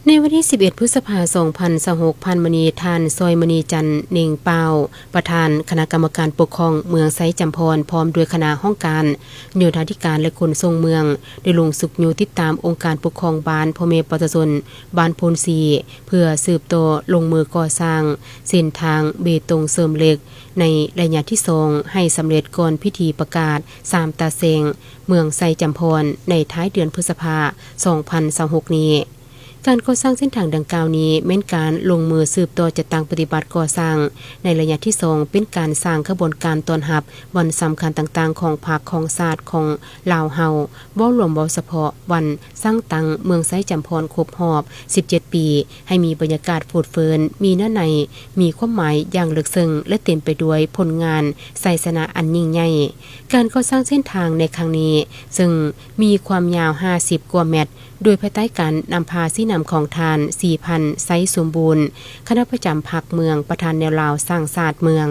ໃນວັນທີສິບເອັດ ພຶດສະພາ ສອງພັນຊາວຫົກ ຜ່ານມານີ້ ທ່ານ ຊອຍມະນີຈັນ ເນັ່ງປາວ ປະທານຄະນະກຳມະການປົກຄອງເມືອງໄຊຈຳພອນ ພ້ອມດ້ວຍຄະນະຫ້ອງການໂຍທາທິການ ແລະ ຂົນສົ່ງເມືອງ ໄດ້ລົງຊຸກຍູ້ຕິດຕາມອົງການປົກຄອງບ້ານ, ພໍ່ແມ່ປະຊາຊົນບ້ານໂພນສີ່ ເພື່ອສືບຕໍ່ລົງມືກໍ່ສ້າງເສັ້ນທາງເບຕົງເສີມເຫຼັກ ໃນໄລຍະທີສອງ ໃຫ້ສຳເລັດກ່ອນພິທີປະກາດສາມຕາແສງເມືອງໄຊຈຳພອນ ໃນທ້າຍເດືອນພຶດສະພາ ສອງພັນຊາວຫົກນີ້. ການກໍ່ສ້າງເສັ້ນທາງດັ່ງກ່າວນີ້ ແມ່ນການລົງມືສືບຕໍ່ຈັດຕັ້ງປະຕິບັດກໍ່ສ້າງໃນໄລຍະທີສອງ ເປັນການສ້າງຂະບວນການຕ້ອນຮັບວັນສຳຄັນຕ່າງໆຂອງພັກ, ຂອງຊາດ, ຂອງລາວເຮົາ, ເວົ້າລວມເວົ້າສະເພາະວັນສ້າງຕັ້ງເມືອງໄຊຈຳພອນຄົບຮອບສິບເຈັດປີ ໃຫ້ມີບັນຍາກາດຟົດເຟີນ, ມີເນື້ອໃນ, ມີຄວາມໝາຍຢ່າງເລິກເຊິ່ງ ແລະ ເຕັມໄປດ້ວຍຜົນງານໄຊຊະນະອັນຍິ່ງໃຫຍ່. ການກໍ່ສ້າງເສັ້ນທາງໃນຄັ້ງນີ້ ເຊິ່ງມີຄວາມຍາວຫ້າສິບກວ່າແມັດ, ໂດຍພາຍໃຕ້ການນຳພາຊີ້ນຳຂອງທ່ານ ສີພັນ ໄຊສົມບູນ ຄະນະປະຈຳພັກເມືອງ, ປະທານແນວລາວສ້າງຊາດເມືອງ.